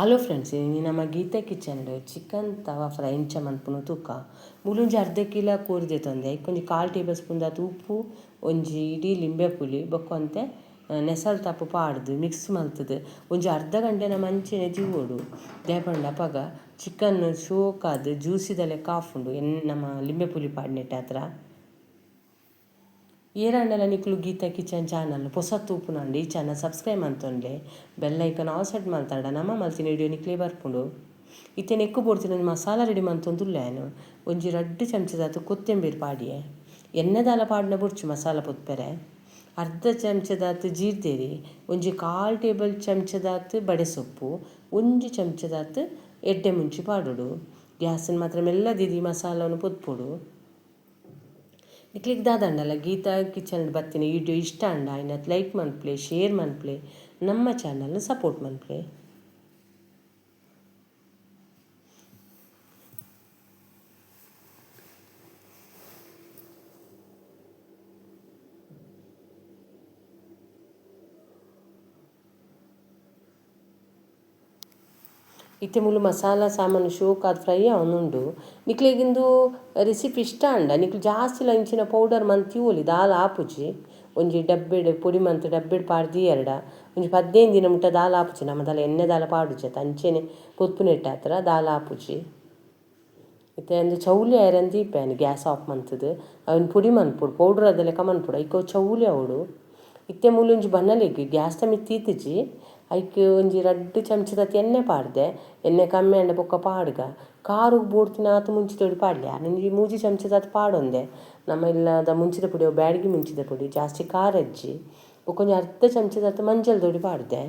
Hello friends, ಇನಿ ನಮ್ಮ Gita kitchen chicken ತವಾ fry ಇಂಚ ಮನ್ಪುನು ತೂಕ. ಮೂಲೊಂಜಿ ಅರ್ಧ ಕಿಲೋ ಕೋರಿ ದೆತೊಂದೆ, ಐಕೊಂಜಿ ಕಾಲು ಟೇಬಲ್ ಸ್ಪೂನ್ ದಾತ್ ಉಪ್ಪು, ಒಂಜಿ ಇಡೀ ಲಿಂಬೆ ಪುಲಿ ಬೊಕ್ಕ ಒಂತೆ ನೆಸಲ್ ತಪ್ಪು ಪಾಡ್ದು ಮಿಕ್ಸ್ ಮಲ್ತುದು ಒಂಜಿ ಅರ್ಧ ಗಂಟೆ ನಮ್ಮ ಅಂಚೆನೆ ದೀವೊಡು. ದಾಯೆ ಪಂಡ ಅಪಗ ಚಿಕನ್ ಶೋಕಾದ್ ಜ್ಯೂಸಿದ ಲೆಕ್ಕ ಆಪುಂಡು ನಮ್ಮ ಲಿಂಬೆ ಪುಲಿ ಪಾಡ್ನೆಟ್ಟಾತ್ರ. ಏರಾಂಡಲ ನಿಕುಲು ಗೀತಾ ಕಿಚನ್ ಚಾನಲ್ ಪೊಸ ತೂಪುನಾಂಡ ಈ ಚಾನಲ್ ಸಬ್ಸ್ಕ್ರೈಬ್ ಮಲ್ತೊನ್ಲೆ, ಬೆಲ್ ಐಕನ್ ಆಲ್ ಸೆಟ್ ಮಲ್ತಾಂಡ ನಮ್ಮ ಮಲ್ತಿನ ವಿಡಿಯೋ ನಿಕ್ಲೆ ಬರ್ಪುಂಡು. ಇತ್ತೆ ನೆಕ್ಕು ಬೋಡ್ತಿನ ಒಂಜಿ ಮಸಾಲ ರೆಡಿ ಮಲ್ತೊಂದುಲ್ಲೆ ಯಾನ್. ಒಂಜಿ 2 ಚಮಚದಾತ್ ಕೊತ್ತಂಬರಿ ಪಾಡಿಯೆ, ಎಣ್ಣೆದಾಲ ಪಾಡಿನ ಬೊಡ್ಚಿ ಮಸಾಲ ಪೊತ್ಪೆರೆ. ಅರ್ಧ ಚಮಚದಾತ್ ಜೀರ್ದೇರಿ, ಒಂಜಿ ಕಾಲು ಟೇಬಲ್ ಚಮಚದಾತ್ ಬಡೆ ಸೊಪ್ಪು, ಒಂಜಿ ಚಮಚದಾತ್ ಎಡ್ಡೆ ಮುಂಚಿ ಪಾಡೊಡು. ಗ್ಯಾಸನ್ನು ಮಾತ್ರ ಮೆಲ್ಲ ದೀದ್ ಈ ಮಸಾಲವನ್ನು ಪೊತ್ಪೊಡು. ನಿಕ್ಲೆಗ್ ದಾದಂಡಲ ಗೀತಾ ಕಿಚನ್ ಬತ್ತಿನ ವಿಡಿಯೋ ಇಷ್ಟ ಅಂಡ ಐನತ್ ಲೈಕ್ ಮನ್ಪುಲೆ, ಶೇರ್ ಮನ್ಪುಲೆ, ನಮ್ಮ ಚಾನಲ್ನ ಸಪೋರ್ಟ್ ಮನ್ಪುಲೆ. ಇತ್ತೆ ಮೂಲು ಮಸಾಲ ಸಾಮಾನು ಶೋಕಾದ್ ಫ್ರೈ ಆವೊಂದುಂಡು. ನಿಕ್ಲೆಗಿಂದು ರೆಸಿಪಿ ಇಷ್ಟ ಅಂಡ ನಿಕ್ಲು ಜಾಸ್ತಿ ಇಂಚಿನ ಪೌಡರ್ ಮಂತಿ ದಾಲ ಆಪುಜಿ. ಒಂಜಿ ಡಬ್ಬೆಡ್ ಪೊಡಿ ಮಂತ್ ಡಬ್ಬೆಡ್ ಪಾಡ್ದಿಯೆರಡ ಒಂಜಿ 15 ದಿನ ಮುಟ್ಟ ದಾಲ ಆಪುಜಿ. ನಮ್ಮ ದಾಲ ಎಣ್ಣೆ ದಾಲ ಪಾಡುಜಿ ಅಂಚೆನೆ ಪೊತ್ಪುನೆಟ್ಟಾತ್ರ ದಾಲ ಆಪುಜಿ. ಇತ್ತೆ ಅಂದು ಚೌಲಿ ಆಯೆರೆ ದೀಪೆ ಗ್ಯಾಸ್ ಆಫ್ ಮಂತುದು ಅವೆನ್ ಪೊಡಿ ಮನ್ಪೊಡು, ಪೌಡರ್ ಅದ ಲೆಕ್ಕ ಮನ್ಪೊಡು, ಐಕ್ ಅವು ಚೌಲಿ ಆವೊಡು. ಇತ್ತೆ ಮೂಲು ಒಂಜಿ ಬಣ್ಣಲೆಗ್ ಗ್ಯಾಸ್ ದ ಮಿತ್ತ್ ದೀತಿಜಿ, ಐಕ್ ಒಂಜಿ 2 ಚಮಚದಾತ್ ಎಣ್ಣೆ ಪಾಡ್ದೆ. ಎಣ್ಣೆ ಕಮ್ಮಿ ಆಂಡ ಬೊಕ್ಕ ಪಾಡ್ಗ. ಖಾರಗ್ ಬೋಡ್ತಿನಾತ್ ಮುಂಚಿದ ಪೊಡಿ ಪಾಡ್ಲೆ, ಒಂಜಿ 3 ಚಮಚದಾತ್ ಪಾಡೊಂದೆ. ನಮ್ಮ ಇಲ್ಲದ ಮುಂಚಿದ ಪೊಡಿ ಅವು ಬ್ಯಾಡಗಿ ಮುಂಚಿದ ಪೊಡಿ, ಜಾಸ್ತಿ ಖಾರ ಇಜ್ಜಿ. ಬೊಕ್ಕ ಒಂಜಿ ಅರ್ಧ ಚಮಚದಾತ್ ಮಂಜಲ್ ದೊಡಿ ಪಾಡ್ದೆ.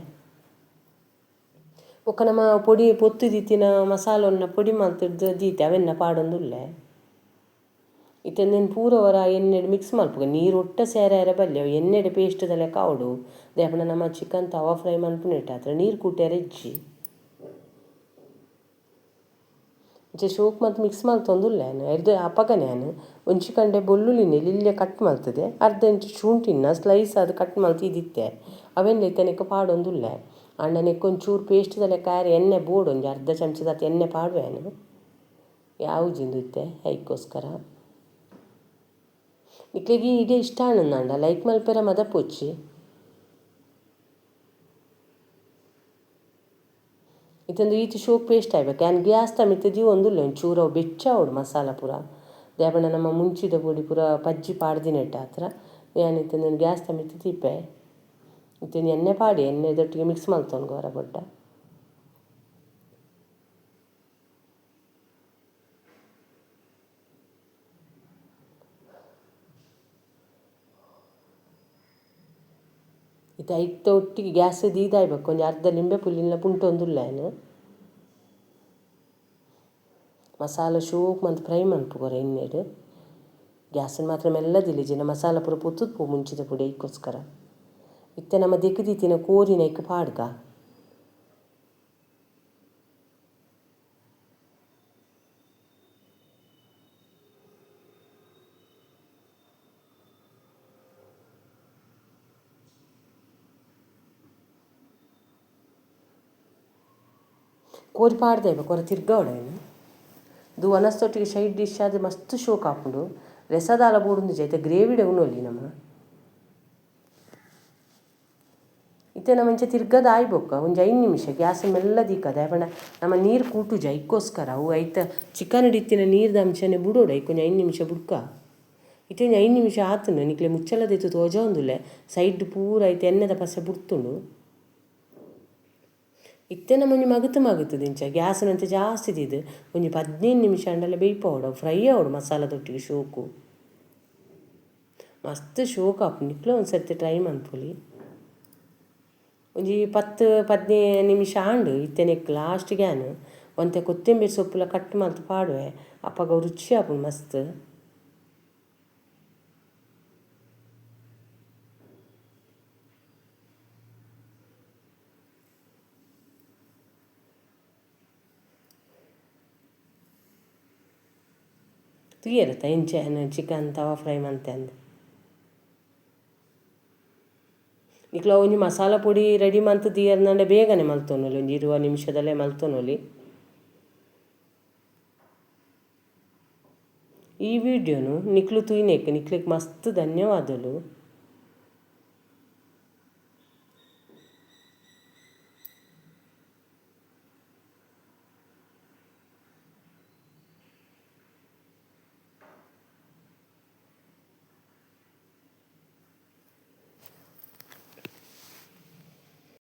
ಬೊಕ್ಕ ನಮ್ಮ ಪೊಡಿ ಪೊತ್ತು ದೀತಿನ ಮಸಾಲೊನ್ನ ಪೊಡಿ ಮಲ್ತುದು ದೀತೆ, ಅವೆನ್ನ ಪಾಡೊಂದುಲ್ಲೆ. ಇತ್ತೆ ಉಂದೆನ್ ಪೂರ ಒರ ಎಣ್ಣೆಡ್ ಮಿಕ್ಸ್ ಮಲ್ಪುಗ, ನೀರು ಒಟ್ಟ ಸೇರಾಯೆರೆ ಬಲ್ಲಿ, ಅವು ಎಣ್ಣೆಡ್ ಪೇಸ್ಟ್ ದ ಲೆಕ್ಕ ಆವೊಡು. ದಾಯೆ ಪಂಡ ನಮ್ಮ ಚಿಕನ್ ತವಾ ಫ್ರೈ ಮನ್ಪುನೆಟ್ಟಾತ್ರ ನೀರು ಕೂಟ್ಯರೆ ಇಜ್ಜಿ. ಇಂಚ ಶೋಕ್ ಮಲ್ತ್ ಮಿಕ್ಸ್ ಮಲ್ತೊಂದುಲ್ಲೆ ಯಾನ್. ಐರ್ದ್ ಅಪಗನೆ ಯಾನ್ ಒಂಜಿ ಕಂಡೆ ಬೊಲ್ಲುಲಿನ್ ಎಲ್ಯ ಕಟ್ ಮಲ್ತುದೆ, ಅರ್ಧ ಇಂಚ್ ಶುಂಠಿನ ಸ್ಲೈಸ್ ಆದ್ ಕಟ್ ಮಲ್ತ್ ಇದಿತ್ತೆ, ಅವೆನ್ ಇತ್ತೆ ನೆಕ್ಕ್ ಪಾಡೊಂದುಲ್ಲೆ. ಆಂಡ ನೆಕ್ಕ್ ಒಂಚೂರು ಪೇಸ್ಟ್ ದ ಲೆಕ್ಕ ಆಯೆರೆ ಎಣ್ಣೆ ಬೋಡು, ಒಂಜಿ ಅರ್ಧ ಚಮಚದಾತ್ ಎಣ್ಣೆ ಪಾಡುವೆ ಯಾನ್. ಯಾವುಜಿಂದು ಇತ್ತೆ ಐಕ್ಕೋಸ್ಕರ. ನಿಕ್ಲೆಗ್ ಈ ವಿಡಿಯೋ ಇಷ್ಟ ಆಂಡ ಲೈಕ್ ಮಲ್ಪೆರೆ ಮದಪೊಚ್ಚಿ. ಇತ್ತೊಂದು ಈತ್ ಶೋಕ್ ಪೇಸ್ಟ್ ಆಯ್ಬೇಕು. ಯಾನ್ ಗ್ಯಾಸ್ ದ ಮಿತ್ತ್ ದೀವೊಂದುಲ್ಲೆ, ಒಂಚೂರು ಅವು ಬೆಚ್ಚ ಆವೊಡು ಮಸಾಲ ಪೂರ. ದಾಯೆ ಪಂಡ ನಮ್ಮ ಮುಂಚಿದ ಪೊಡಿ ಪೂರ ಪಜ್ಜಿ ಪಾಡ್ದಿನೆಟ್ಟಾತ್ರ. ಯಾನ್ ಇತ್ತೆ ಉಂದೆನ್ ಗ್ಯಾಸ್ ದ ಮಿತ್ತ್ ದೀಪೆ. ಇತ್ತೆ ಒಂಜಿ ಎಣ್ಣೆ ಪಾಡಿ, ಎಣ್ಣೆದೊಟ್ಟಿಗೆ ಮಿಕ್ಸ್ ಮಲ್ತೊನ್ಗ ಹೊರ ಬೊಡ್ಡ. ಇತ್ತೆ ಐತ ಒಟ್ಟಿಗೆ ಗ್ಯಾಸ್ ದೀದಾಯ್ಬೇಕು. ಒಂಜಿ ಅರ್ಧ ಲಿಂಬೆ ಪುಲ್ಲಿನ ಪುಂಟೊಂದುಲ್ಲೆ ಯಾನ್. ಮಸಾಲ ಶೋಕ್ ಮಂತ್ ಫ್ರೈ ಮನ್ಪುಗೊರ ಎಣ್ಣೆಡ್. ಗ್ಯಾಸನ್ನು ಮಾತ್ರ ಮೆಲ್ಲ ದಿಲಿಜಿನ ಮಸಾಲ ಪೂರ ಪೊತ್ತುದು ಪೋ ಮುಂಚಿದ ಪೊಡಿ ಐಕ್ಕೋಸ್ಕರ. ಇತ್ತೆ ನಮ್ಮ ದೆಕ್ಕ್ ದೀತಿನ ಕೋರಿನ ಐಕ್ ಪಾಡ್ಗ. ಕೋರಿ ಪಾಡ್ದೆ ಕೊರ ತಿರ್ಗಾವಡ ಇದು ಒನಸ್ತೊಟ್ಟಿಗೆ ಸೈಡ್ ಡಿಶ್ ಆದ್ ಮಸ್ತ್ ಶೋಕ್ ಆಪುಂಡು. ರಸದಾಲ ಬೋಡುಂದು ಐತೆ ಗ್ರೇವಿಡೆ ಉನೊಲಿ ನಮ. ಇತ್ತೆ ನಮ ಇಂಚ ತಿರ್ಗದ ಆಯ್ಬೊಕ್ಕ ಒಂಜಿ 5 ನಿಮಿಷ ಗ್ಯಾಸ್ ಮೆಲ್ಲ ದೀಕ. ದಾಯೆ ಪಂಡ ನಮ್ಮ ನೀರು ಕೂಟುಜ ಐಕ್ಕೋಸ್ಕರ. ಅವು ಐತ ಚಿಕನ್ ಇತ್ತಿನ ನೀರ್ದ ಅಂಶನೆ ಬುಡೋಡು, ಐಕ್ ಒಂಜಿ 5 ನಿಮಿಷ ಬುಡ್ಕ. ಇತ್ತೆ ಒಂಜಿ 5 ನಿಮಿಷ ಆತುಂಡು. ನಿಕ್ಲೆ ಮುಚ್ಚಳದೈತು ತೋಜೊಂದುಲ್ಲೆ, ಸೈಡ್ ಪೂರ ಐತೆ ಎಣ್ಣೆದ ಪಸೆ ಬುಡ್ತುಂಡು. ಇತ್ತೆ ನಮ್ಮ ಒಂಜಿ ಮಗುತು ಮಗುತುದು ಇಂಚ ಗ್ಯಾಸ್ನಂತೆ ಜಾಸ್ತಿ ದೀದ್ ಒಂಜಿ 15 ನಿಮಿಷ ಆಂಡಲ ಬೇಯ್ಪಾವೊಡು, ಅವು ಫ್ರೈ ಆವೊಡು ಮಸಾಲದೊಟ್ಟಿಗೆ ಶೋಕು. ಮಸ್ತ್ ಶೋಕು ಆಪುಂಡು. ನಿಕ್ಲು ಒಂಜಿ ಸರ್ತಿ ಟ್ರೈ ಮನ್ಪೊಲಿ. ಒಂಜಿ 10-15 ನಿಮಿಷ ಆಂಡ್. ಇತ್ತೆ ನೆಕ್ಕ್ ಲಾಸ್ಟ್ಗೆ ಯಾನ್ ಒಂತೆ ಕೊತ್ತಂಬರಿ ಸೊಪ್ಪುಲ ಕಟ್ ಮಲ್ತ್ ಪಾಡುವೆ, ಅಪಗ ಅವು ರುಚಿ ಆಪುಂಡು ಮಸ್ತ್. ತೂಯೆರತ್ತ ಇಂಚ ಚಿಕನ್ ತವಾ ಫ್ರೈ ಮಂತೆ ಅಂದ್. ನಿಕ್ಲ ಒಂಜಿ ಮಸಾಲ ಪೊಡಿ ರೆಡಿ ಮಂತ್ ದೀಯರ್ನಂಡ ಬೇಗನೆ ಮಲ್ತೊನೊಲಿ, ಒಂಜಿ 20 ನಿಮಿಷದಲ್ಲೇ ಮಲ್ತೊನೊಲಿ. ಈ ವಿಡಿಯೋನು ನಿಕ್ಲು ತೂಯಿನೆಕ್ ನಿಕ್ಲೆಗ್ ಮಸ್ತ್ ಧನ್ಯವಾದಲು.